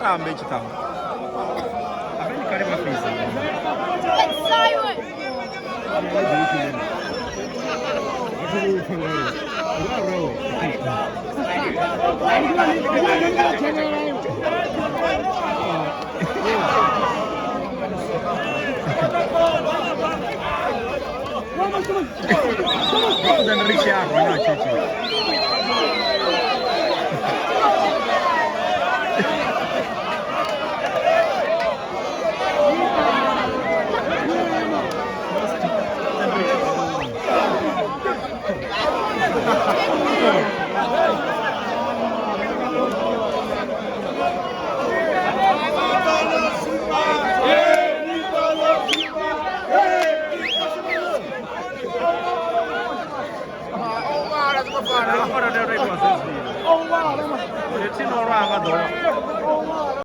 Tambe tshiṱangu. Avhe kale vha fhisa. It's Simon. Ri tshi a rwa na tshitshi.